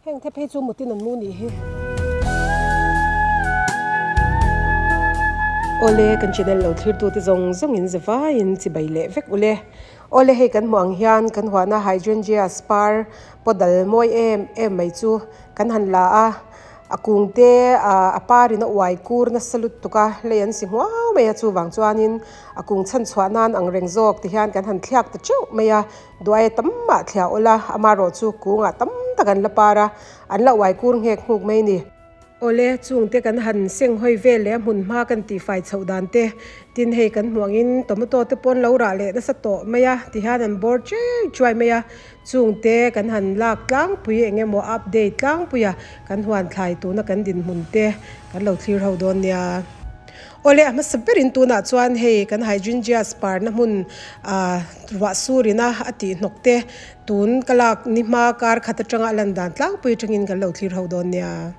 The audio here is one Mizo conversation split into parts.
Heng te phei chu mutin an mu nih hi. Awle kan channel lo thlir tu te zawng zawng in zavai in chibai leh vek ule. Awle hei kan hmuh ang hian kan huahna hydrangea spar pawh dal mawi em em mai chu kan han la a, a kung te ah a par in a uai kur nasa lutuk a, lei an si hmuau mai a chuvang chuanin a kung chhan chhuah nan ang reng zawk ti hian kan han thliak ta teuh mai a. Duai tam mah thliah awlh a, amaherawh chu kungah tam tak an la par a, an la uai kur nghek nghuk mai ni. Awle, chungte kan han seng hawi vel leh a hmun hma kan tihfai chhoh dan te, tin hei kan hmuh angin tomato te pawn lo rah leh nasa tawh mai a, tihian an bawr chuai chuai mai a, chungte kan han lak tlangpui eng emaw update tlangpui a, kan huan thlai tuna kan dinhmun te kan lo thlir ho dawn nia. Awle a hmasa berin tunah chuan hei kan hydrangea parna hmun ah ruah surina a tih hnawk te tun ka lak ni hma kar khat atanga a lan dan tlangpui atangin kan lo thlir ho dawn nia.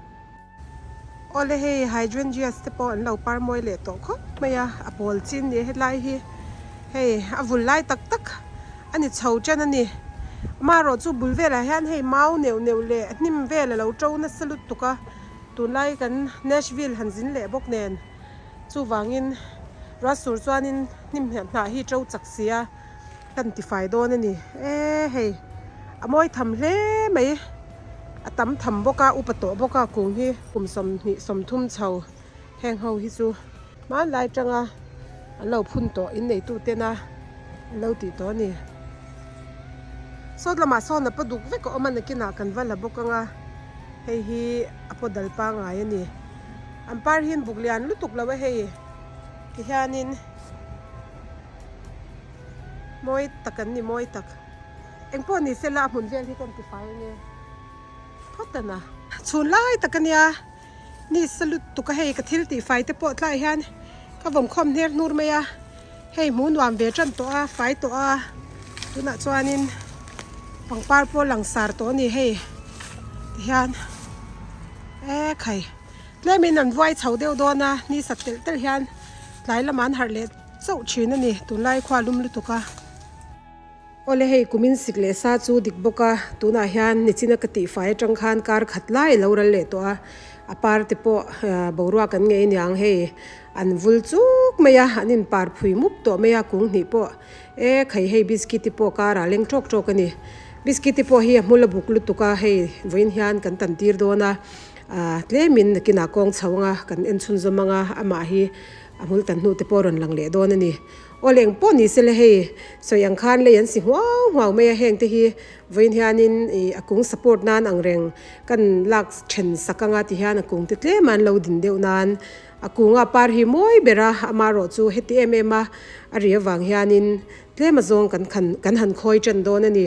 Awle hei hydrangeas te pawh an lo par mawi leh tawh khawp mai a, a pawl chin ni helai hi hei a vul lai tak tak a ni chho chen a ni. Amaherawh chu bul velah hian hei mau neuh neuh leh hnim vel a lo to nasa lutuk a. Tunlai kan Nashville han zin leh bawk nen chuvangin Ruasur chuanin hnim hnah hi to chak sia kan tifai dawn a ni e hei a mawi tham hle mai a tam tham bawk a upa tawh bawk a kung hi kum sawmhnih sawmthum chho heng ho hi chu hmanlai tanga an lo phun tawh inneitu tena an lo tih tawh a ni sawt lamah sawn a pa duk vek a awm a nakinah kan va la bawk ang a. Hei hi a paw dal pangai a ni. An par hi an buk lian lutuk lo a hei tihianin mawi tak an ni mawi tak. Engpawh ni sela a hmun vel hi ka inti fai ange phawt a na. Chhun lai tak a nia ni sa lutuk a hei ka thil tih fai te pawh tlaiah hian ka vawm khawm hner hnur mai a. Hei hmuh nuam ve tan tawh a, fai tawh a, tunah chuanin pangpar pawh langsar tawh a ni hei tihian e khai tlemin an vuai chho deuh dawn a ni sat telh telh hian tlai lamah an harh leh chauh thin a ni tunlai khua lum lutuk a. Awle hei kumin sik leh sa chu dik bawk a, tunah hian nichina ka tihfai atang khan kar khat lai a lo ral leh tawh a, a par te pawh boruak an ngei aniang hei an vul chuk mai a, an in par phui mup tawh mai a kung hnih pawh e khai hei biscuit te pawh karah leng tawk tawk a ni, biscuit te pawh hi a hmul a buk lutuk a hei vawiin hian kan tan tir dawn a, tlemin nakinah kawng chho anga kan en chhunzawm anga amah hi a hmul tan hnu te pawh a rawn lang leh dawn a ni. Aw leng pawh ni sela hei sawi ang khan lei an si huau huau mai a, heng te hi vawiin hianin ih a kung support nan ang reng kan lak then sak anga ti hian a kung te tlem a an lo din deuh nan a kunga par hi mawi ber a, amaherawh chu heti em em a a ri avang hianin tlem a zawng kan khan kan han khawi tan dawn a ni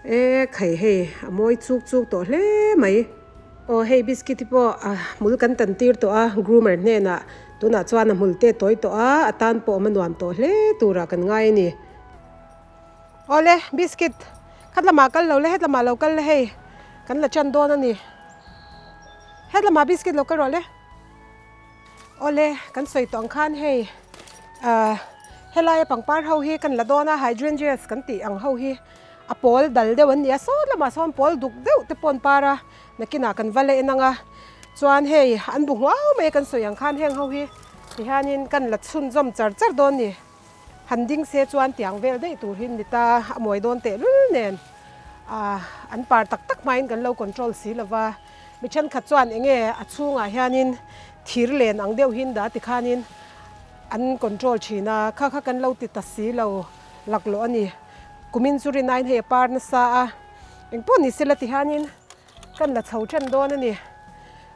e khai hei a mawi chuk chuk tawh hle mai. Aw hei biscuit hi pawh a hmul kan tan tir tawh a groomer hnenah tunah chuan a hmul te tawi tawh a a tan pawh awm a nuam tawh hle turah kan ngai a ni. Awle biscuit khat lamah kal lo le het lamah lo kal le hei kan la chan dawn a ni het lamah biscuit lo kal rawh le. Awle kan sawi tawh ang khan hei ah helaia pangpar ho hi kan la dawn a hydrangeas kan tih ang ho hi. A pawl dal deuh an ni a, saw lamah sawn pawl duk deuh te pawh an par a, nakinah kan va leh en ang a, chuan hei an bu hmuau mai a kan sawi ang khan heng ho hi tihianin kan la chhunzawm char char dawn ni, han ding se chuan tiang vel daih tur hi an ni ta, a mawi dawn tehlul nen ah an par tak tak hmain kan lo control si lo va, mi thenkhat chuan eng nge a chhungah hianin thir len ang deuh hi an dah tikhanin an control thin a, kha kha kan lo ti ta si lo laklawh a ni. Kumin chu rin aiin hei a par nasa a, engpawh ni sela ti hianin kan la chho then dawn a ni.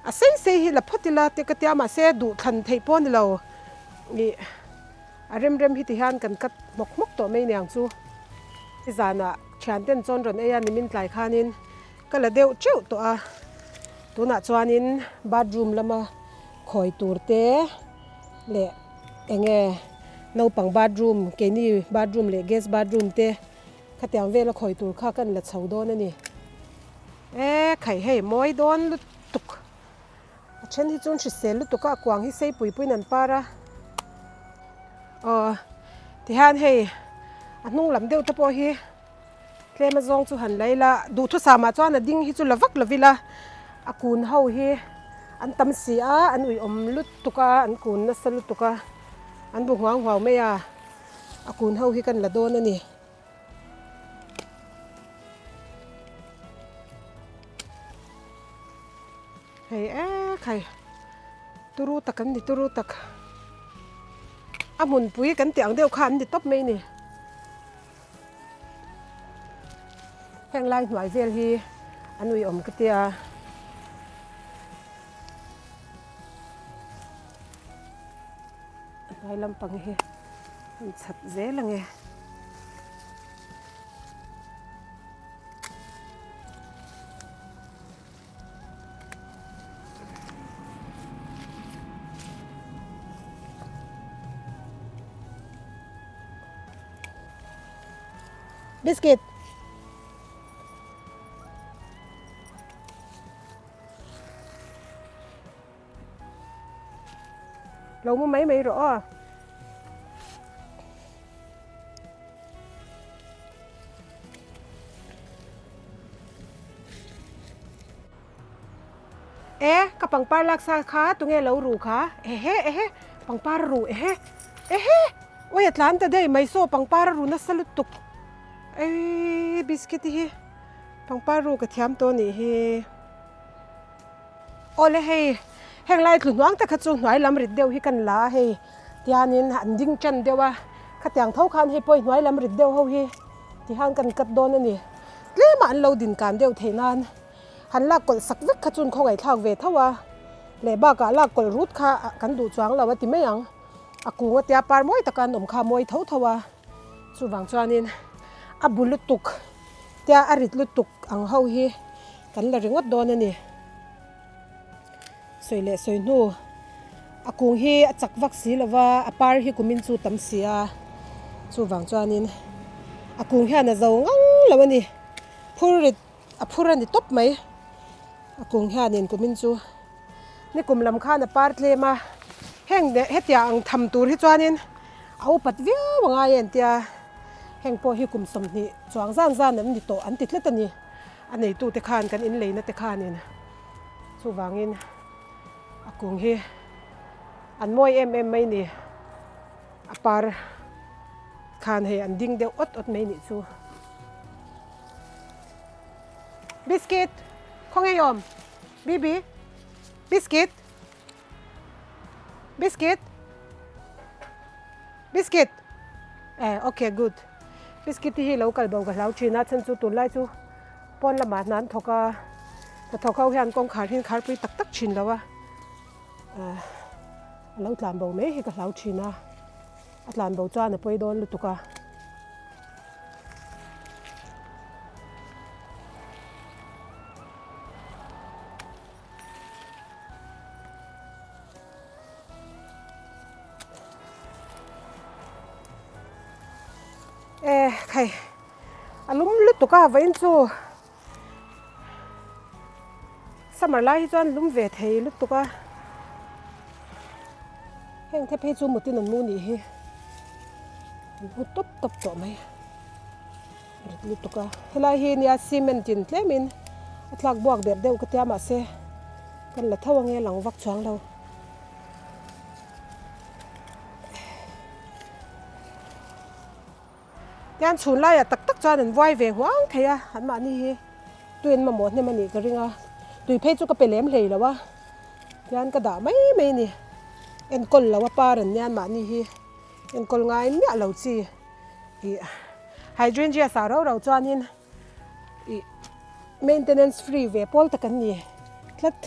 A sei sei hi la phawt ila te ka tia mahse duh thlan theih pawh a ni lo ih a rem rem hi ti hian kan cut hmawk hmawk tawh mai niang chu. Zanah thianten chawn rawn ei a nimin tlai khanin ka la deuh teuh tawh a, tunah chuanin bathroom lama khawi tur te leh Eng nge naupang bathroom, keini bathroom leh guest bathroom te khatiang vela khawi tur kha kan la chho dawn a ni. E khai hei mawi dawn lutuk, a then hi chuan hrisel lutuk a, a kuang hi sei pui puiin an par a. Aw tihian hei a hnung lam deuh te pawh hi. Tlem a zawng chu han la ila, duhthusam ah chuan a ding hi chu la vak lo ila, a kun ho hi an tam si a, an uiawm lutuk a, an kun nasa lutuk a, an bu huang huau mai a, a kun ho hi kan la dawn a ni. Hei ek hei turu tak an ni turu tak a hmunpui kan tih ang deuh kha an ni tawp mai a ni. Heng lai hnuai vel hi an uiawm ka tia. A hnuai lampang hi an chhat zel ang e. Biscuit. Lo mu mai mai rawh aw. E ka pangpar laksa kha tunge lo ru kha ehe ehe pangpar a ru ehe ehe awi a tlan ta daih mai saw pangpar a ru nasa lutuk ei biscuit hi pangpar ru ka thiam tawh anih hi. Awle hei heng lai tlu hnuang te kha chu hnuai lam rit deuh hi kan la a hei tianin an ding tan deuh a khatiang tho khan hei pawh hnuai lam rit deuh ho hi tihan kan cut dawn a ni tlem ah an lo din kan deuh theih nan han lak kawlh sak vek kha chuan khawngaih thlak ve tho a leh bakah lak kawlh rut kha kan duh chuang lo a ti mai ang a kung a tia par mawi taka an awm kha a mawi tho tho a chuvang chuanin a bu lutuk tia a rit lutuk ang ho hi. Kan la ringawt dawn a ni. Sawi leh sawi hnu a kung hi a chak vak si lo va, a par hi kumin chu tam si a, chuvang chuanin a kung hian a zo ngang lo a ni. Phur rit a phur a ni tawp mai. A kung hianin kumin chu ni kum lam khan a par tlem a, heng hetiang ang tham tur hi chuanin a upat viau a ngai a entia heng pawh hi kum 20 chuang zan zan an ni tawh an ti tlat a ni. A neitute khan kan inleina te khanin chuvangin a kung hi an mawi em em mai ni. A par khan hei an ding deuh awt awt mai nih chu. Biscuit khawnge i awm? Bibi biscuit biscuit biscuit eh okay good biscuit te hi lo kal bo ka hlau thin a chhan chu tunlai chu pawn lamah hna an thawk a hnathawk ho hian kawngkhar hi an kharpui tak tak thin lo a ah a lo tlan bo mai hi ka hlau thin a a tlan bo chuan a pawi dawn lutuk a. E khai a lum lutuk a vawiin chu summer lai hi chuan lum ve thei lutuk a heng te phei chu mutin an mu nih hi an mu tawp tawp tawh mai rit lutuk a helai hi nia cement in tlemin a tlak buak der deuh ka tia mahse kan la tho ange lang vak chuang lo. Tian chhun laiah tak tak chuan an vuai ve huang thei a, anmahni hi tuiin mamawh hnem a nih ka ring a, tui phei chu ka pe lem hlei lo a, tian ka dah mai mai a ni, enkawl lo a par an nia anmahni hi enkawl ngai miah lo chi ih hydrangea sah rau rau chuanin ih maintenance free ve pawl tak an ni tlat.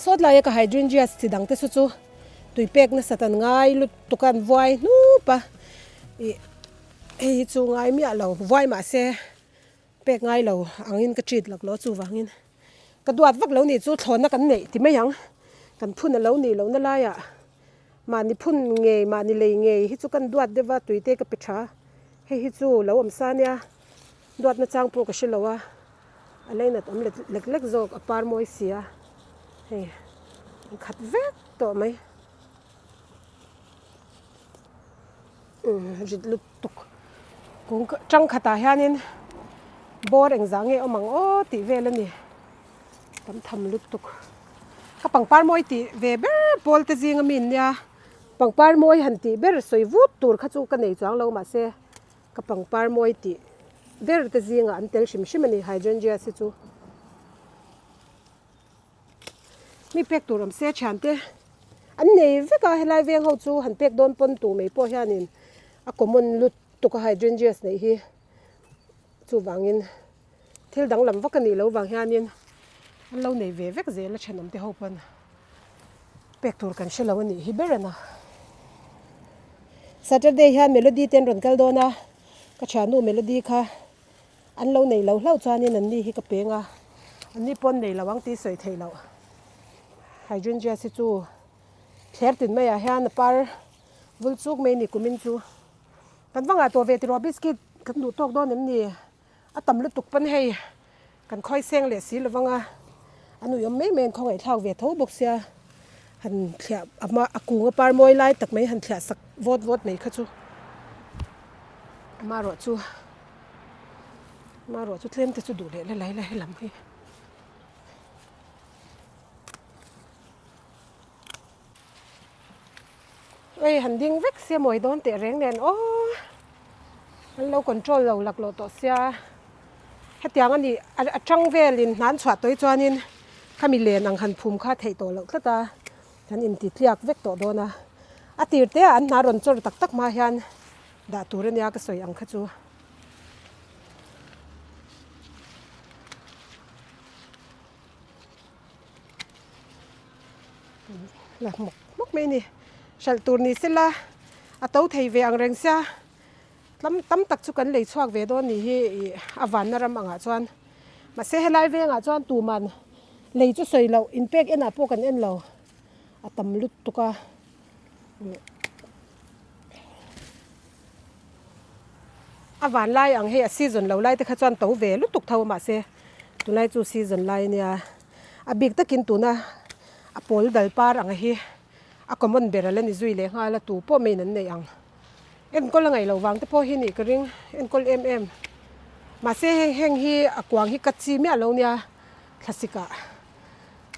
Sawt laia ka hydrangeas chi dang te saw chu tui pek nasat an ngai lutuk a an vuai hnup a ih hei hi chu ngai miah lo vuai mah se pek ngai lo angin ka treat lak lo chuvangin ka duat vak lo nih chu thlawhna kan neih ti mai ang kan phun a lo nih lohna laiah mahni phun ngei mahni lei ngei hi chu kan duat deuh a tui te ka pe tha hei hi chu lo awm sa nia duatna chang pawh ka hre lo a. A leinat awm lek lek zawk a par mawi si a hei an khat vek tawh mai umm rit lutuk. Kung tangkhatah hianin bawr engzah nge awm ang aw tih vel a ni. Tam tham lutuk. Ka pangpar mawi tih ve ber pawl te zinga mi an nia. Pangpar mawi han tih ber sawi vut tur kha chu ka nei chuang lo mahse ka pangpar mawi tih ber te zingah an tel hrim hrim a ni hydrangeas hi chu. Mi pek tur awm se thiante an nei vek a helai veng ho chu han pek dawn pawn tur mai pawh hianin a common lutuk a hydrangeas neih hi chuvangin thil danglam vak a nih loh vang hianin an lo nei ve vek zel a thenawm te ho pawn pek tur kan hre lo a nih hi ber a na. Saturday hian Melody te an rawn kal dawn a ka thiannu Melody kha. An lo nei lo hlauh chuanin an ni hi ka peng a, an ni pawn nei lo ang tih sawi theih loh. Hydrangeas hi chu thler tin maiah hian a par vul chuk mai ni kumin chu. Kan va ngah tawh ve tiraw biscuit kan duh tawk dawn em ni? A tam lutuk pawn hei kan khawi seng leh si lo vang a, an ui awm mai mai an khawngaih thlak ve tho bawk sia. Han thliah a hma a kung a par mawi lai tak mai han thliah sak vawt vawt mai kha chu amaherawh chu. Maruah chu tlem te chu duh leh la lai la helam hi. Oi han ding vek sia mawi dawn teh reng nen aw an lo control lo laklawh tawh sia hetiang a nih a tang velin hnan chhuah tawih chuanin khami len ang han phum kha theih tawh loh tlat a kan inti tliak vek tawh dawn a a tir te ah an hna rawn chawr tak tak hma hian Dah tur ania ka sawi ang kha chu. La hmawk hmawk mai a ni. Hralh tur ni sela a to thei ve ang reng sia tlam tam tak chu kan lei chhuak ve dawn ni hi ih a vanna ram angah chuan mahse helai vengah chuan tuman lei chu sawi loh inpek enah pawh kan en lo a tam lutuk a. A van lai ang hei a season lo lai te kha chuan to ve lutuk tho a mahse tunlai chu season lai ania a bik takin tuna a pawl dal par ang hi a common ber a la ni zui leh nghal a tu pawh main an neih ang enkawl a ngaih loh vang te pawh hi nih ka ring enkawl em em mahse heng heng hi a kuang hi ka chi miah lo nia thlasik ah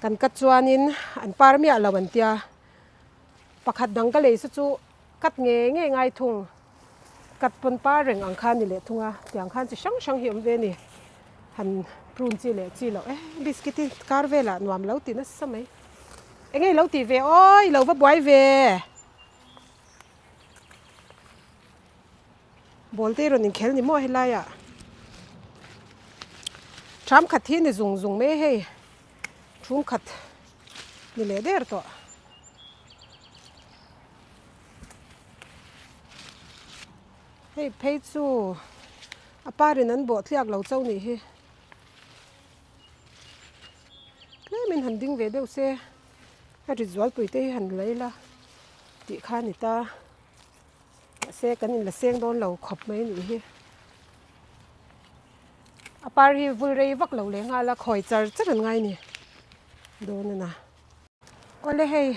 kan cut chuanin an par miah lo an tia. Pakhat dang ka lei chu chu cut nge nge ngai thung. Cut pawn par reng ang kha ni leh thung a, tiang khan chi hrang hrang hi awm ve a ni. Han prune chi leh chi loh e, biscuit hi kar velah nuam lo ti nasa mai. Enge i lo tih ve aw, i lo va buai ve. Ball te i rawn inkhel ni maw helaiah. Ṭham khat hi ni zung zung mai hei. Ṭhum khat ni leh der tawh. Hei phei chu a parin an bawh tliak lo chauh nih hi. Tlemin han ding ve deuh se a rit zualpui te hi han la ila tih kha a ni ta. Mahse kan inla seng dawn lo khawp mai nih hi. A par hi vul rei vak lo leh nghal a khawi char char an ngai ni dawn a na. Awle hei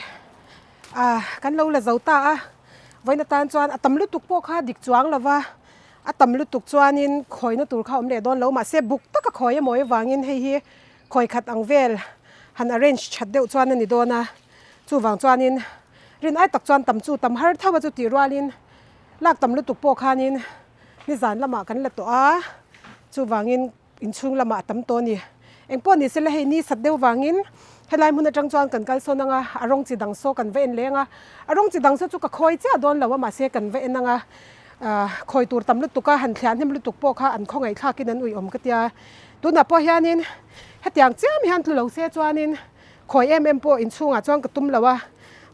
ah kan lo la zo ta a vawiin atan chuan a tam lutuk pawh kha dik chuang lo va a tam lutuk chuanin khawina tur kha a awm leh dawn lo mahse buk taka khawi a mawi avangin hei hi khawi khat ang vel han arrange that deuh chuan a ni dawn a chuvang chuanin rin ai tak chuan tam chu tam har tho a chu tih rualin lak tam lutuk pawh khanin. Nizan lamah kan la tawh a, chuvangin inchhung lamah a tam tawh a ni. Engpawh ni sela hei ni sat deuh vangin helai hmun atang chuan kan kal sawn ang a, a rawng chi dang saw kan va en leng a. A rawng chi dang saw chu ka khawi chiah dawn lo a, mahse kan va en ang a, ah khawi tur tam lutuk a, han thliah hnem lutuk pawh kha an khawngaih thlakin an ui awm ka tia. Tunah pawh hianin hetiang chiam hian tlu lo se chuanin khawi em em pawh inchhungah chuan ka tum lo a,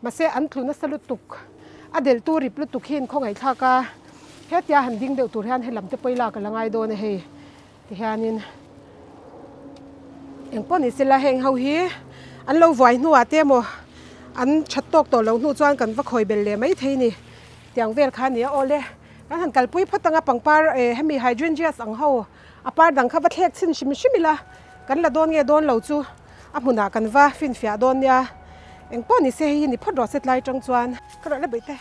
mahse an tlu nasa lutuk, a delhtu rip lutuk hi inkhawngaih thlak a, hetia han ding deuh tur hian helam te pawh i lak a la ngai dawn a hei tihianin engpawh ni sela heng ho hi an lo vuai hnuah te emaw an that tawk tawh loh hnu chuan kan va khawi bel leh mai thei a ni tiang vel kha a ni a awle kan han kalpui phawt ang a pangpar eh hemi hydrangeas ang ho a par dang kha va thlek chhin hrim hrim ila kan la dawn nge dawn lo chu. A hmunah kan va finfiah dawn nia, eng pawh ni se hei hi ni phawt rawh se tlai tang chuan. Ka rawh le bawihte.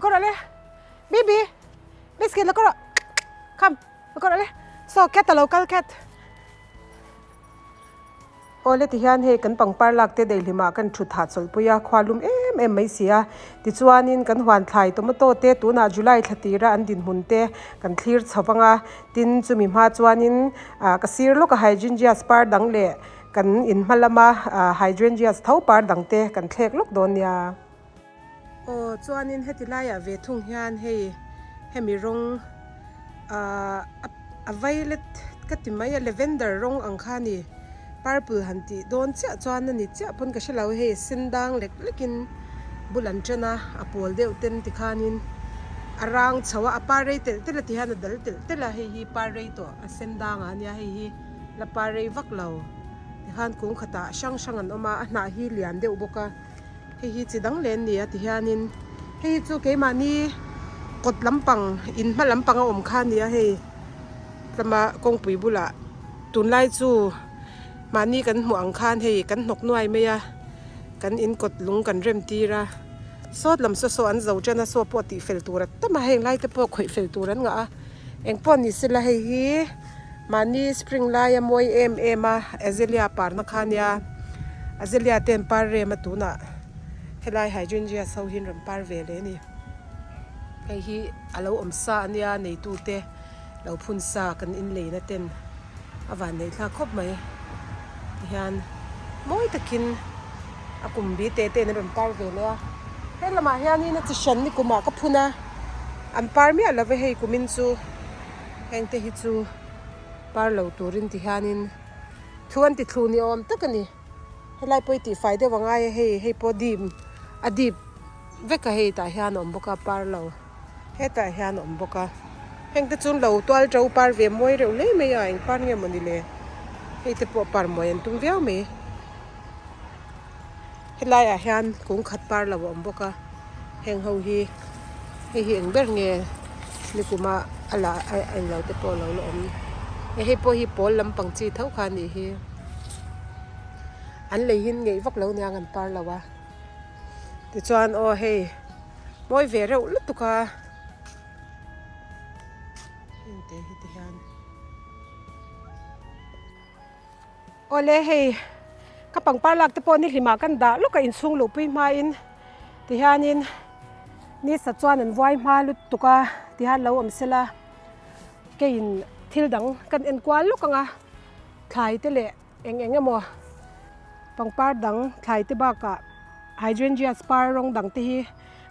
Ka rawh le. Bibi. Biscuit la kawr rawh. Come, la kawr rawh le. Saw cat a lo kal cat. Awle tihian hei kan pangpar lak te daihlimah kan thut hahchawlhpui a, khua lum em em mai si a. Tichuanin kan huan thlai tomato te tunah July thla tira an dinhmun te kan thlir chho vang a, tin chumi hma chuanin ah ka sir lawk a hydrangeas par dang leh kan inhma lama ah hydrangeas tho par dang te kan thlek lawk dawn nia. Aw chuanin heti laiah ve thung hian hei hemi rawng ahh a violet ka ti mai a lavender rawng ang kha a ni purple han tih dawn chiah chuan a ni chiah pawn ka hre lo hei sen dang lek lekin bul an ṭan a a pawl deuh ten tikhanin a rang chho a a par rei telh telh a ti hian a dal telh telh a hei hi par rei tawh a sen dangah a nia hei hi la par rei vak lo tikhan kung khatah hrang hrang an awm a a hnah hi lian deuh bawk a. Hei hi chi dang leh an ni a tihianin hei hi chu keimahni kawt lampang in hma lampang a awm kha a ni a hei tlama kawngpui bulah tunlai chu mahni kan hmuh ang khan hei kan hnawk nuai mai a kan in kawt lung kan rem tir a sawt lam saw saw an zo tan a saw pawh tih fel tur a tam a heng lai te pawh khawih fel tur an ngah a engpawh ni sela hei hi. Mahni spring laia mawi em em a Azalea parna kha nia Azalea te an par rem a tunah helai Hydrangeas ho hian rawn par ve leh a ni. Hei hi a lo awm sa a nia neitu te lo phun sa kan inleina ten a van neih thlak khawp mai tihian mawi takin a kum bi te te in a rawn par ve leh a. He lamah hianin a chi hran ni kumah ka phun a an par miah lo ve hei kumin chu. Hengte hi chu par lo turin ti hianin thu an ti thlu ni awm tak a ni. Helai pawh hi tihfai deuh a ngai a hei, hei pawh dim a dip vek a hei tah hian a awm bawk a par lo hetah hian a awm bawk a. Hengte chu lo tual to par ve mawi reuh hle mai a eng par nge maw ni le hei te pawh par mawi an tum viau mai. Helaiah hian kung khat par lo a awm bawk a heng ho hi hei hi eng ber nge nikuma a la a englo te pawh a lo la awm hei pawh hi pawl lampang chi tho kha a nih hi an lei hi an ngeih vak lo aniang an par lo a tichuan aw hei mawi ve reuh lutuk a heng te hi ti hian. Awle hei ka pangpar lak te pawh ni hlimah kan dah lawk a inchhung luhpui hmain tihianin ni sa chuan an vuai hma lutuk a tihian lo awm sela keiin thil dang kan en kual lawk ang a thlai te leh eng eng emaw pangpar dang thlai te bakah hydrangeas par rawng dang te hi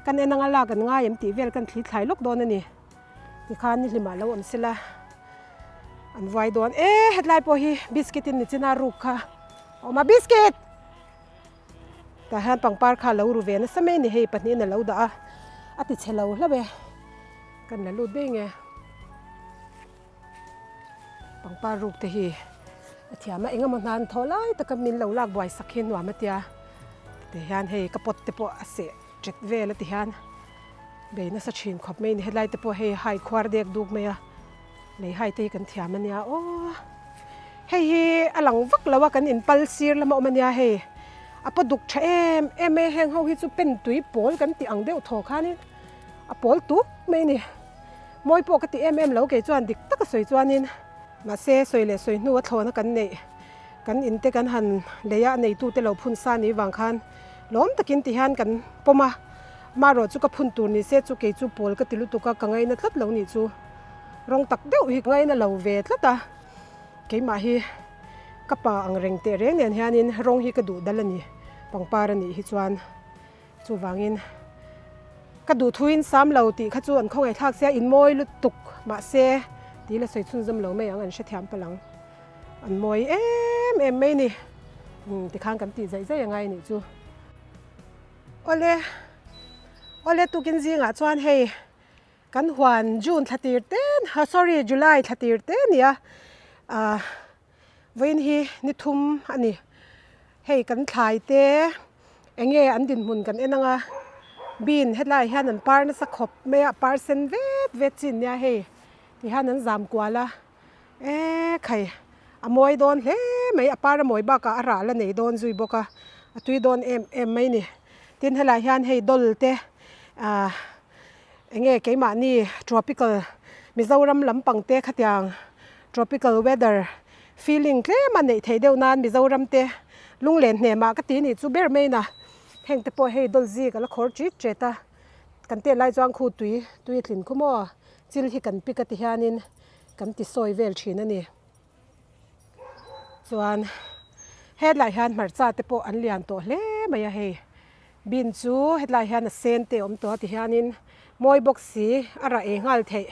kan en anga lak an ngai em tih vel kan thli thlai lawk dawn a ni. Tikhan ni hlimah lo awm sela an vuai dawn e hetlai pawh hi biscuit in nichina ruk kha a awm a biscuit tah hian pangpar kha a lo ru ve nasa mai a ni hei pahnihin a lo dah a a ti chhe lo hlauh e kan la lut daih nge pangpar ruk te hi a thiam a engemaw hna an thawh lai taka min lo lak buai sak hi nuam a tia tihian hei ka pot te pawh a seh Ṭet vel a ti hian bei nasa ṭhin khawp mai a ni. Helai te pawh hei hai khuar dek duk mai a, lei hai te hi kan thiam a nia aw. Hei hi a lang vak lo a kan inpal sir lama awm a nia hei a paw duk ṭha em em mai a, heng ho hi chu pen tui pawl kan tih ang deuh thaw khanin a pawl tuk mai a ni. Mawi pawh ka ti em em lo kei chuan dik taka sawi chuanin mahse sawi leh sawi hnu a thlawhna kan neih kan in te kan han lei a, a neitute lo phun sa ni vang khan. Lawm takin ti hian kan pawm a, marawh chu ka phun tur ni se chu kei chu pawl ka ti lutuk a, ka ngaina tlat lo nih chu rawng tak deuh hi ka ngaina lo ve tlat a, keimah hi ka pa ang reng teh reng nen hianin rawng hi ka duh dal a ni, pangpar a nih hi chuan chuvangin ka duh thuin sam lo tih kha chu an khawngaihthlak sia inmawi lutuk mahse tih la sawi chhunzawm lo mai ang an hrethiam palh ang. An mawi em em mai ni. Umm tikhan kan tih zaih zaih angai nih chu. Awle, awle tukin zingah chuan hei kan huan June thla tir te sorry July thla tir te a ni a, ah vawiin hi ni thum a ni. Hei kan thlai te eng nge an dinhmun kan en anga bean hetlaiah hian an par nasa khawp mai a, par sen vet vet chi ania hei tihian an zam kual a. E khai, a mawi dawn hle mai, a par a mawi bakah a rah la nei dawn zui bawk a, a tui dawn em em mai ni. Tin helaiah hian hei dawl te ah eng nge keimahni tropical. Mizoram lampang te khatiang tropical weather feeling tlem a neih theih deuh nan Mizoram te lunglen hnemah ka ti nih chu ber mai na heng te pawh hei dawl zik a la khawr tit tet a kan tet lai chuan khu tui tui a tlin khu maw chil hi kan pik a ti hianin kan ti sawi vel thin a ni. Chuan hetlai hian hmarcha te pawh an lian tawh hle mai a hei bean chu hetlai hian a sen te a awm tawh a ti hianin mawi bawk si a rah ei nghal theih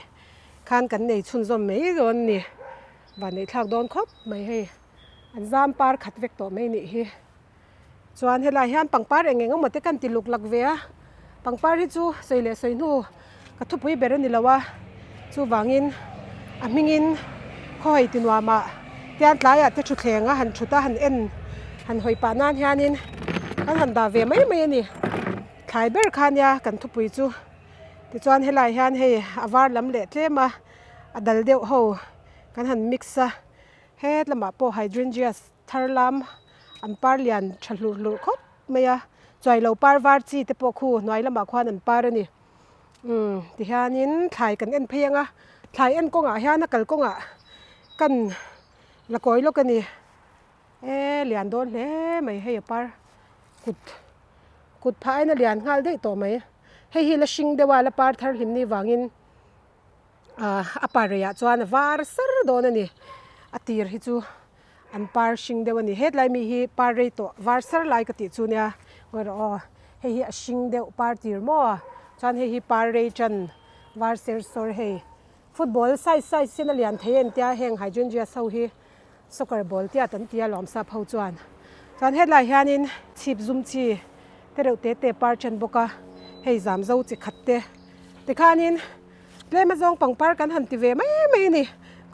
khan kan nei chhunzawm mai dawn a ni van neih thlak dawn khawp mai hei an zam par khat vek tawh mai nih hi. Chuan helai hian pangpar eng eng emaw te kan ti luk lak ve a, pangpar hi chu sawi leh sawi hnu ka thupui ber a ni lo a, chuvangin a hmingin khawhawi ti nuamah tian tlaiah te thutthleng a han thut a han en han hawi pah nan hianin kan han dah ve mai mai a ni. Thlai ber kha nia kan thupui chu tichuan helai hian hei a var lam leh tlem a, a dal deuh ho kan han mix a, het lamah pawh hydrangeas Thar lam an par lian tha hlurh hlurh khawp mai a, chuai lo par var chi te pawh khu hnuai lamah khuan an par a ni. Umm tihianin thlai kan en phei ang a, thlai en kawngah hian a kal kawngah kan la kawi lawk a ni. E lian dawn hle mai hei a par kut kut phah ain a lian nghal daih tawh mai. Hei hi la hring deuh a la par thar hlim ni vangin. Ahh a par reiah chuan a var sar dawn a ni a tir hi chu an par hring deuh a ni hetlai mi hi par rei tawh var sar lai ka tih chu nia ngawi rawh aw hei hi a hring deuh par tir maw chuan hei hi par rei tan var ser sawr hei football size size in a lian thei a tia heng hydrangeas ho hi soccer ball tiat an ti a lawmsap ho chuan chuan hetlai hianin chhip zum chi te reuh te te par then bawk a hei zam zo chi khat te tikhanin tlem azawng pangpar kan han ti ve mai mai a ni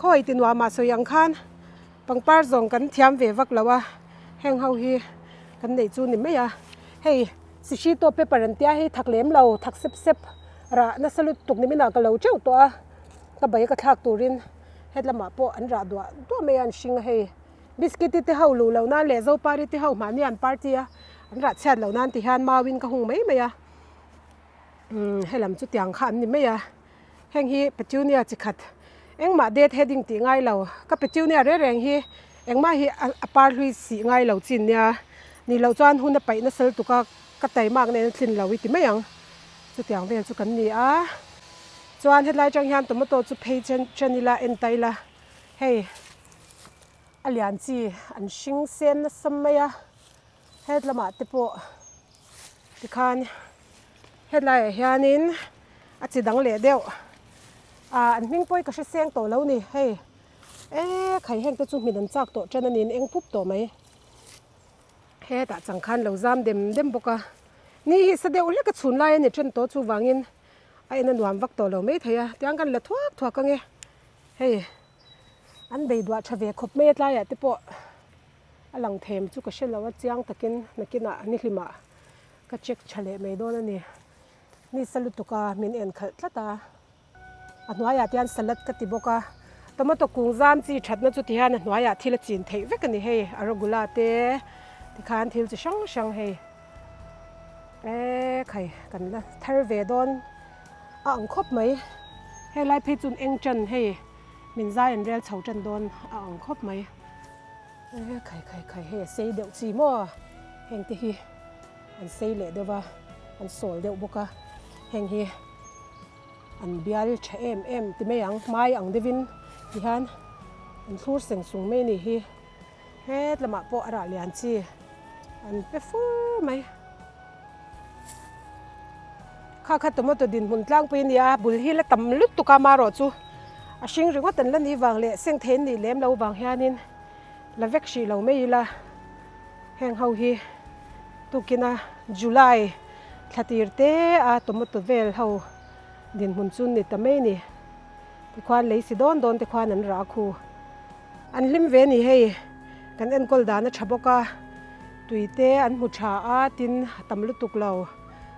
khawi ti nuam ah sawi ang khan pangpar zawng kan thiam ve vak lo a heng ho hi kan neih chu ni mai a hei sishito pepper an tia hei thak lem lo thak sep sep rah nasa lutuk ni minah ka lo teuh tawh a ka bai ka thlak turin. Hetlamah pawh an rah duah duah mai a an hring a hei biscuit te ho luh loh nan leh zopari te ho mahni an party a an rah chhiat loh nan ti hian mauin ka hung mai mai a umm helam chu tiang kha an ni mai a heng hi petunia chi khat engmah dead heading tih ngai lo ka petunia reng reng hi engmah hi a par hlui sih ngai lo chin nia nih loh chuan hun a paih nasal tuk a ka taimak nen a tlin lo i ti mai ang chutiang vel chu kan ni a. Chuan hetlai atang hian tomato chu phei chen chen ila en ta ila hei a lian chi an hring sen nasa mai a het lamah te pawh tikhan hetlaiah hianin a chi dang leh deuh ah an hming pawh hi ka hre seng tawh lo ni hei eee khai heng te chu hmin an chak tawh chen a niin eng pup tawh mai. Hetah chang khan lo zam dem dem bawk a, ni hi sa deuh hlek a chhun lai a ni then tawh chuvangin a en a nuam vak tawh lo maithei a, tiang kan la thuak thuak ange hei an bei duah tha ve khawp mai a tlaiah te pawh a lang them chu ka hre lo a chiang takin nakinah nihlimah ka check tha leh mai dawn a ni, ni sa lutuk a min en khalh tlat a. A hnuaiah te hian salad ka ti bawk a, tomato kung zam chi thatna chu ti hian a hnuaiah thil a chin theih vek a ni hei arugula te tikhan thil chi hrang hrang hei eee khai kan la thar ve dawn a ang khawp mai helai phei chuan eng tan hei min zai an rel chho tan dawn a ang khawp mai eee khai khai khai hei a sei deuh chi maw heng te hi an sei leh deuh va an sawl deuh bawk a heng hi. An bial tha em em ti mai ang, hmai ang deuhin tihian an thlur seng sung mai a ni hi. Het lamah pawh a rah lian chi an pe fur mai. Kha kha tomato dinhmun tlangpui a ni a, bul hi la tam lutuk a marawh chu a hring ringawt an la nih vang leh seng thei an nih lem lo vang hianin la vek hrih lo mai ila heng ho hi tukina July thla tir te a tomato vel ho dinhmun chu ni ta mai a ni tikhuan lei si dawn dawn te khuan an rah a khu an hlim ve a ni hei kan enkawl dan a tha bawk a tui te an hmu tha a tin a tam lutuk lo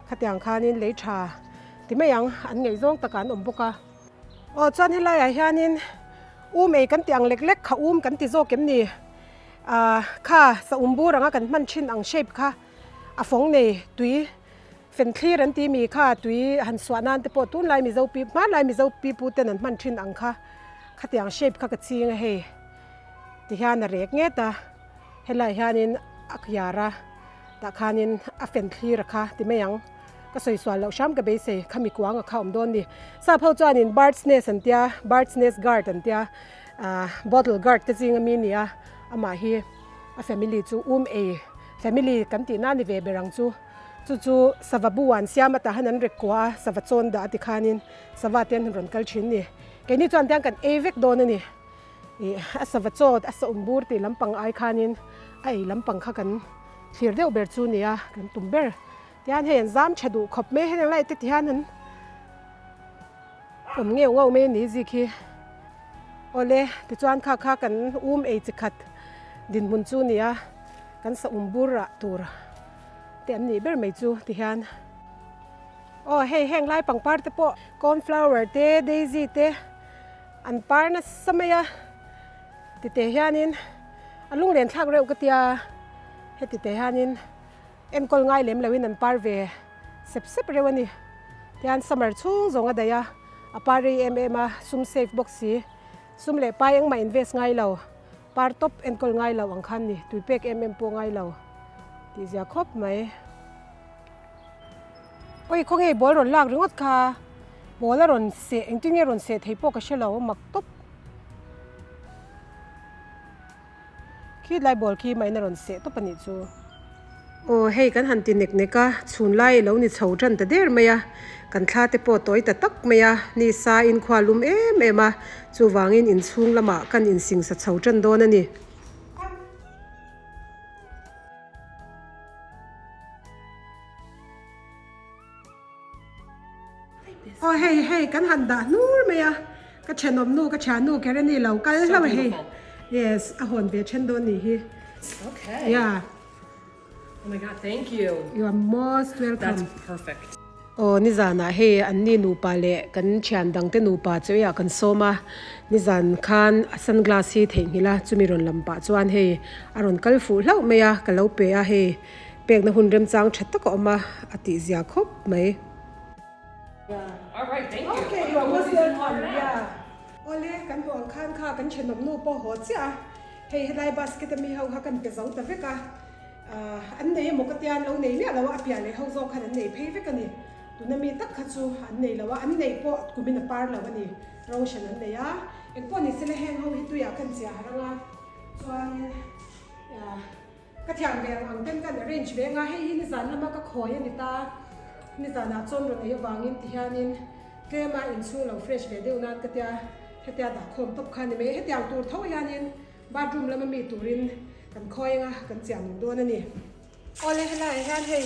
khatiang khanin lei tha ti mai ang an ngaihzawng takah an awm bawk a. Aw chuan helaiah hianin um ei kan tih ang lek lek kha um kan ti zawk em ni? Ahh kha sa um bur anga kan hman thin ang shape kha a fawng nei tui. Fenthlir an tih mi kha tui han suah nan te pawh tunlai Mizo pi hmanlai Mizo pipu ten an hman thin ang kha khatiang shape kha ka ching a hei ti hian a rek nget a helai hianin a kiar a tah khanin a fenthlir a kha ti mai ang ka sawi sual loh hram ka beisei khami kuang a kha awm dawn ni sap ho chuanin bird's nest an tia bird's nest guard an tia ah bottle guard te zing ami nia amah hi a family chu um ei family kan tih na ni ve ber ang chu. Chu chu sava bu an siam atah han an rek kuah a, sava chawn dah a ti khanin sava te an rawn kal thin ni. Keini chuan tiang kan ei vek dawn a ni. Ih a sava chaw a sa um bur tih lampang ai khanin a ei lampang kha kan thlir deuh ber chu nia kan tum ber. Tihian hei an zam tha duh khawp mai a, heng lai te tihian an awm ngeuh ngauh mai a ni zik hi. Awle tichuan kha kha kan um ei chi khat dinhmun chu nia kan sa um bur rah tur. Te an nih ber mai chu ti hian aw hei heng lai pangpar te pawh cornflower te daisy te an par nasa mai a tite hianin a lunglen thlak reuh ka tia heti te hianin enkawl ngai lem loin an par ve sep sep reuh a ni tihian summer chhung zawng a daih a a par rei em em a sum safe bawk si sum leh pai engmah invest ngai lo. Par tawp enkawl ngai lo ang khan ni, tui pek em em pawh ngai lo tih zia khawp mai. Awi khawnge ball rawn lak ringawt kha, ball a rawn seh engtin nge rawn seh thei pawh ka hre lo mak tawp. Khi lai ball khi mahin a rawn seh tawp a nih chu. Aw hei kan han ti nek nek a, chhun lai ilo ni chho tan ta der mai a, kan thla te pawh tawi ta tak mai a, ni sa in khua lum em em a, chuvangin inchhung lamah kan insingsa chho tan dawn a ni. Aw hei hei kan han dah hnur mai a, ka thenawm nu ka thiannu kher a ni lo kal hlauh hei yes a hawn ve then dawn nih hi yeah you are most welcome aw nizanah hei an ni nupa leh kan thian dang te nupa chu eiah kan sawm a nizan khan a sunglass hi theihnghilh a chumi rawn lam pah chuan hei a rawn kal fuh hlauh mai a ka lo pe a hei. Pekna hun remchang tha tak a awm a, a tih zia khawp mai. Awle, kan duh ang khan kha kan thenawm nu pawh haw chiah a, hei helai basket a mi ho kha kan pe zo ta vek a, an nei emaw ka tia an lo nei miah lo a, a piah leh ho zawk khan an nei phei vek a ni. Tuna mi tak kha chu an nei lo a, an neih pawh kumin a par lo a ni, Roshan an nei a, engpawh ni sela heng ho hi tuiah khan chiah har ang a, chuanin. Ka thiam ve ang ang ten kan arrange ve anga hei hi nizan lama ka khawi a ni ta, nizanah chuan rawn ei avangin ti hianin tlema inchhung lo fresh ve deuh nan ka tia hetia dah khawm tawp kha a ni mai, hetiang tur tho hianin bathroom lama mi turin kan khawi anga kan chiah nung dawn a ni. Awle helaiah hian hei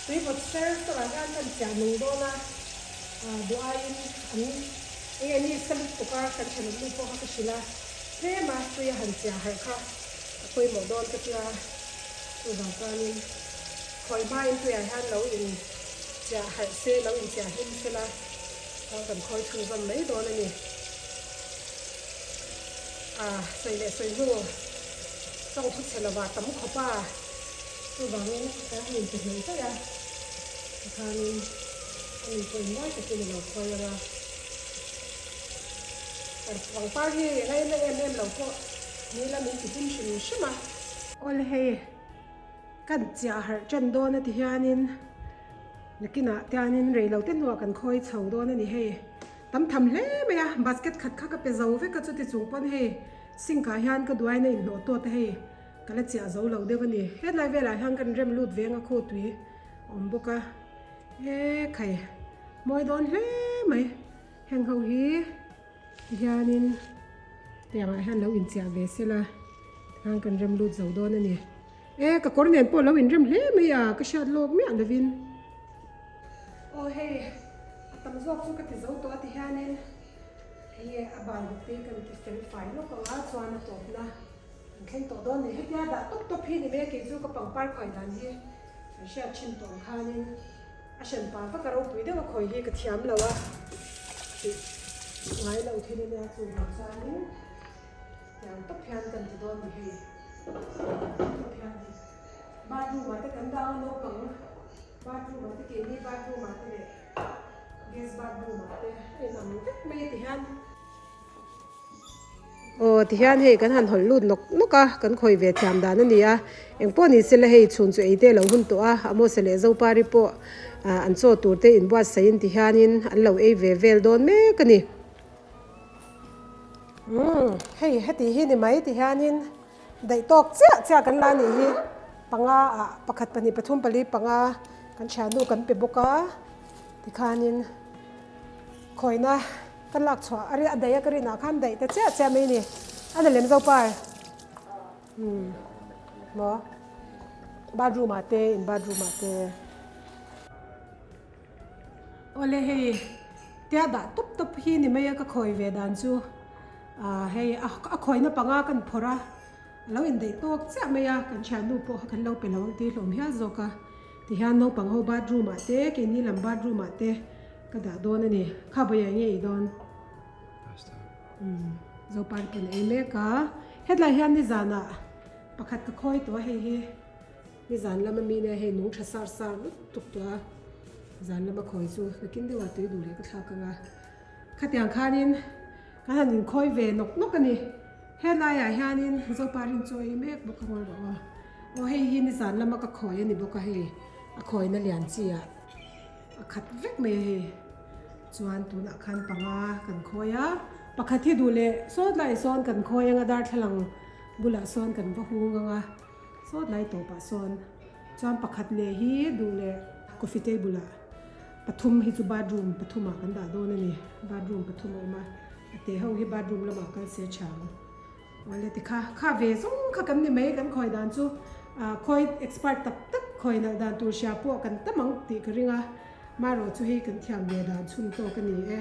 tui vawt ser sawrah hian kan chiah nung dawn a, duh aiin an enge ni sa lutuk a kan thenawm nu pawh kha ka hrilh a, tlema tui a han chiah harh kha. A pawimawh dawn ka tia, chuvang chuanin khawi hmain tuiah hian lo in chiah harh se, lo in chiah hlim se la, chuan kan khawi chhunzawm mai dawn a ni. A sawi leh sawi hnu tawng thu chhe lovah tam khawp a, chuvangin ka han inti hnawih daih a, tikhanin a ni pawhin mawi takin a lo khawi ang a. Pangpar hi ngaina em em lo pawh. Nila min ti hlim hrim hrim a. Awle hei kan chiah harh tan dawn a ti hianin nakinah tianin reilo te hnuah kan khawi chho dawn a ni hei tam tham hle mai a basket khat kha ka pe zo vek a chuti chung pawn hei sink ah hian ka duaina inhnawh tawt a hei ka la chiah zo lo deuh a ni hetlai velah hian kan rem lut veng a khaw tui a awm bawk a e khai mawi dawn hle mai heng ho hi. Tihianin tiangah hian lo inchiah ve sela tikhan kan rem lut zo dawn a ni. E ka kawr nen pawh lo inrem hle mai a, ka hriat lawk miah lovin. Aw hei a tam zawk chu ka ti zo tawh a tihianin enge a ban bawk te kan ti fel fai lawk ang a chuan a tawpna kan thleng tawh dawn a ni. Hetia dah tawp tawp hi ni mai a kei chu ka pangpar khawi dan hi kan hriat thin tawh ang khanin. A hran pa vak a ropui deuh a khawi hi ka thiam lo a tih ngai lo thil ania chu vang chuanin tiang tawp hian kan ti dawn ni hei tawp hian hei bathroom ah te kan dang a naupang. Bathroom ah te keini bathroom ah te leh guest bathroom ah te a inang vek mai a tihian. Aw tihian hei kan han hawlh lut nawk nawk a kan khawi ve thiam dan a ni a engpawh ni sela hei chhun chu ei te a lo hun tawh a Amos leh Zopari pawh ah an chaw tur te inbuatsaih in tihianin an lo ei ve vel dawn mek a ni. Umm hei heti hi ni mai tihianin daih tawk chiah chiah kan la nih hi panga ah pakhat pahnih pathum pali panga kan thiannu kan pe bawk a tikhanin khawina ka lak chhuah a a daih a ka rinah khan daih ta chiah chiah mai a ni a na lem zo par umm maw bathroom ah te in bathroom ah te. Awle hei tia dah tawp tawp hi ni mai a ka khawi ve dan chu ah hei a khawina panga kan phawrh a a lo indaih tawk chiah mai a kan thiannu pawh kha kan lo pe lo ang tih hlawm hial zawk a tihian naupang ho bathroom ah te keini lam bathroom ah te ka dah dawn a ni kha bawih ah enge i dawn umm Zopari pawn a ei mek a hetlai hian nizanah pakhat ka khawi tawh a hei hi. Nizan lama mi nia hei nung tha sar sar lutuk tawh a, zan lama khawi chu nakin deuhah tui duh leh ka thlak ang a. Khatiang khanin kan han inkhawi ve nawk nawk a ni. Helaiah hianin Zopa rin chu a ei mek bawk a ngawi rawh aw. Aw hei hi nizan lama ka khawi a ni bawk a hei a khawina lian chi ah a khat vek mai a hei. Chuan tunah khan panga kan khawi a, pakhat hi duh leh sawt laiah sawn kan khawi ang a darthlalang bulah sawn kan va hung ang a. Sawt lai tawpah sawn chuan pakhat leh hi duh leh coffee table ah pathum hi chu bathroom pathum ah kan dah dawn a ni bathroom pathum a awm a a te ho hi bathroom lamah kal se chang awle tikha kha ve zawng kha kan ni mai kan khawi dan chu ah khawi expert tak tak khawi nalh dan tur hria pawh kan tam ang tih ka ring a marawh chu hei kan thiam ve dan chhun tawk a ni e.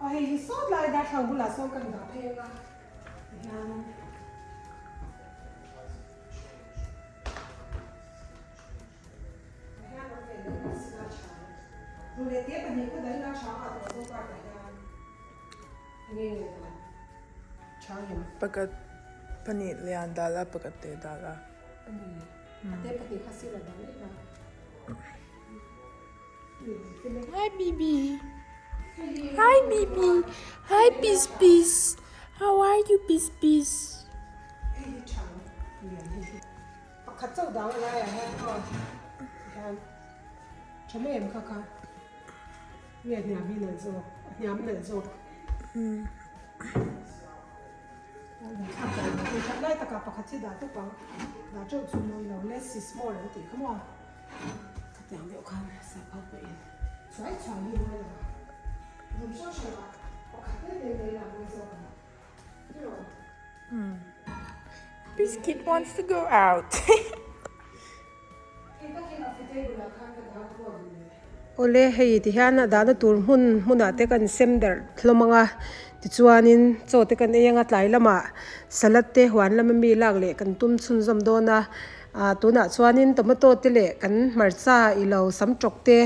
Aw hei hi sawt lai darthlang bulah sawn kan dah phei ang a tihian. Pakhat pahnih lian dal a pakhat te dal a. Hi baby. Hi baby. Hi peace peace. How are you peace peace? Hei hi tha lian hei hi pakhat chauh dang a laiah hian aw hian tha mai em kha kha nge a hniam hi nalh zawk a hniam nalh zawk thlak lai takah pakhat hi dah tawp ang dah teuh chu mawi lo less is more an tih kha maw khatiang deuh khan sap ho pawhin chhuai chhuai hi mawi lo room hrang hrangah pakhat te te mai lah mawi zawk ang. Biscuit wants to go out. Awle hei ti hian a dahna tur hmun hmunah te kan sem darh hlawm ang a tichuanin chaw te kan ei ang a tlai lamah salad te huan lama mi lak leh kan tum chhunzawm dawn a ah tunah chuanin tomato te leh kan hmarcha ilo sam tawk te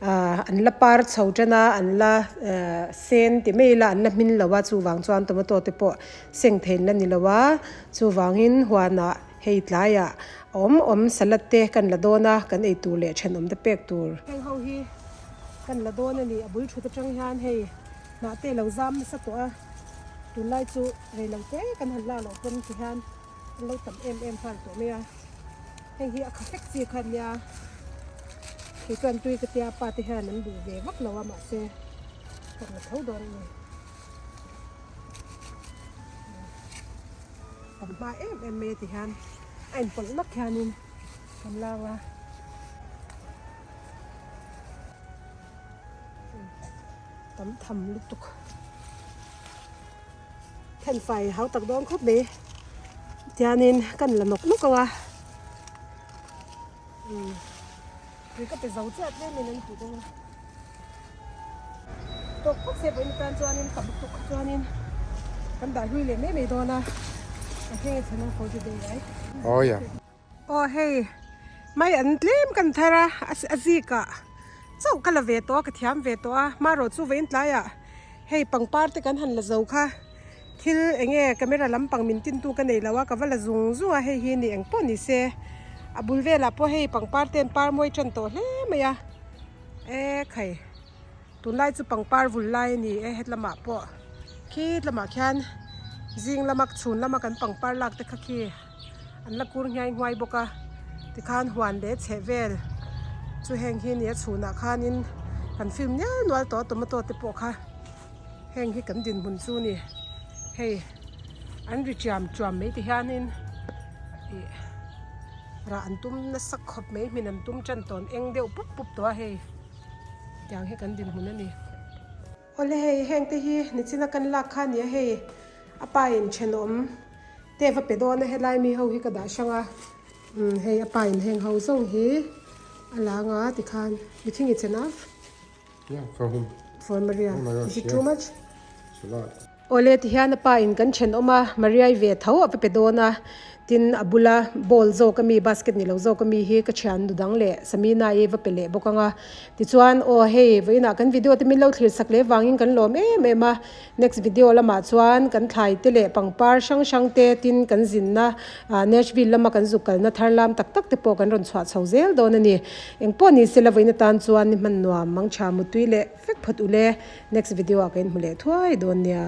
ah an la par chho tan a an la eh sen ti mai ila an la hmin lo a chuvang chuan tomato te pawh seng theih an la ni lo a chuvangin huanah hei tlaiah a awm awm salad te kan la dawn a kan ei tur leh thenawm te pek tur. Heng ho hi kan la dawn a ni a bul thut atang hian hei hnah te lo zam nasa tawh a tunlai chu rei lo te kan han lak loh pawn ti hian. An lo tam em em nghal tawh mai a, hei hi a kha fek chi kha ania, kei chuan tui ka tia pa te hian an duh ve vak lo a mahse ka rawn tho dawn a ni. Tam hma em em mai a ti hian a inpawlh lawk hianin kan lang a. Tam tham lutuk. Thenfai hau tak dawn khawp mai tianin kan la nawk nawk ang a umm tui ka pe zo chiah tlemin an tih dawn a tawk phawt se vawiin atan chuanin tam lutuk kha chuanin kan dah hlui leh mai mai dawn a I think it's enough for today right? Oh yeah. Aw hei mai an tlem kan thar a a zik ah chauh ka la ve tawh a ka thiam ve tawh a hmarawh chu vawiin tlaiah hei pangpar te kan han la zo kha thil eng nge camera lampang min tin tu ka nei lo a ka va la zung zung a hei hi ni eng pawh ni se A bul velah pawh hei pangpar te an par mawi tan tawh hle mai a e khai tunlai chu pangpar vul lai a ni e hetlamah pawh khi lamah khian zing lama chhun lama kan pangpar lak te kha khi an la kur nghiai nghuai bawk a tikhan huan leh chheh vel chu heng hi nia chhunah khanin kan film nial nual tawh a tomato te pawh kha heng hi kan dinhmun chu a ni hei an ri chiam chuam mai ti hianin ih rah an tum nasa khawp mai hmin an tum tan tawn eng deuh pup pup tawh a hei tiang hi kan dinhmun a ni. Awle hei heng te hi nichina kan lak kha nia hei a pa in thenawm te va pe dawn a helai mi ho hi ka dah hrang a umm hei a pa in heng ho zawng hi a lang a tikhan you think it's enough? Yeah for whom? For Maria is it too much? It's a lot. Awle tihian a pa in kan thenawm a Maria i ve tho a va pe dawn a tin a bula bowl zawk ami basket ni lo zawk ami hi ka thian nu dang leh Samina i va pe leh bawk ang a tichuan aw hei vawiinah kan video te min lo thlir sak leh vangin kan lawm em em a next video lamah chuan kan thlai te leh pangpar hrang hrang te tin kan zinna ah Nashville lama kan zuk kalna thar lam tak tak te pawh kan rawn chhuah chho zel dawn a ni engpawh ni sela vawiin atan chuan ni hman nuam mang tha mutui leh vek phawt ule. Next video ah ka inhmu leh thuai dawn nia.